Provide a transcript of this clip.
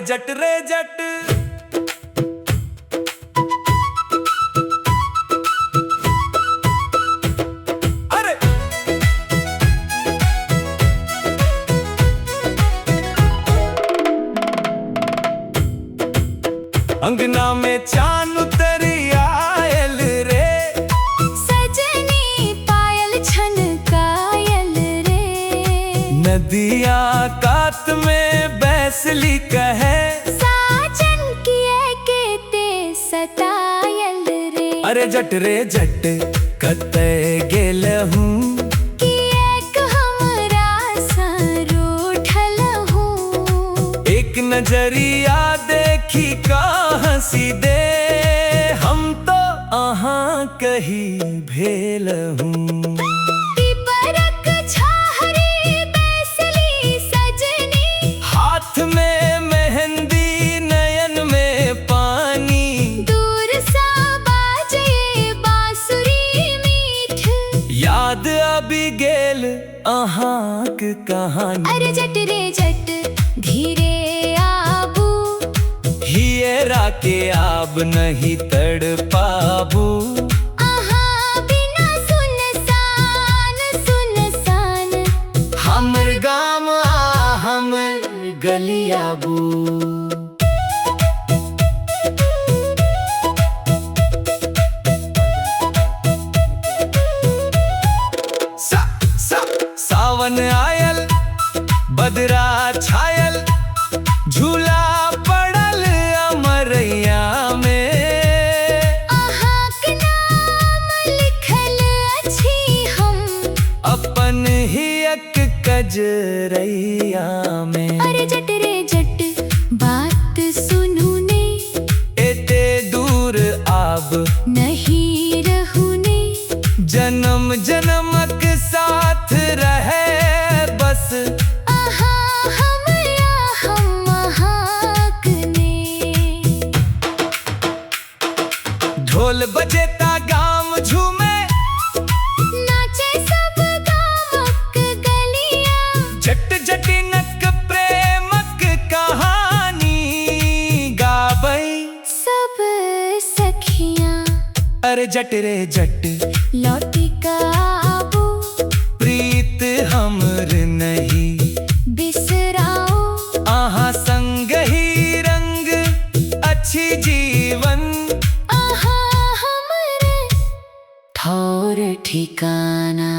जट रे जट। अरे अंगना में चान उतरी आयल रे, सजनी पायल छनकायल रे। नदिया कात में बैसली कहे, साजन किए के ते सतायल रे। अरे जट रे जट कतय गेल हूँ, किएक हमरा सँ रूठल हूँ। एक नजरिया देखी का हंसी दे, हम तो अहाँ कही भेल हूँ। पीपरक छाहरे बैसली सजनी, हाथ में मेहंदी नयन में पानी, दूर सा बाजे बांसुरी मीठ। याद आबि गेल अहाँक कहानी। अरे जट रे जट धीरे आबू, हियरा के आब नहीं तड़ पाबू। अहाँ बिना सुनसान सुनसान। हमर गाम आ हमर गलियाबू। सा सा सावन आयल बदरा छायल, झूला पड़ल अमरैया में। अहाँक नाम लिखल अछि हम अपन हियक कजरैया में। अरे जट रे जट बात सुनू ने, एते दूर आब नहीं रहू ने। जन्म जन्मक साथ रहे बस, अहाँ हमरा हम अहाँक ने। ढोल बजेता गाम झूमे, नाचे सब गामक गलिया। जट जटिनक प्रेमक कहानी गाबै सब सखियां। अरे जट रे जट लौटी का आबू, प्रीत हमर नहीं बिसराओ। अहाँ संग ही रंग अच्छी जीवन, अहाँ हमर ठौर ठिकाना।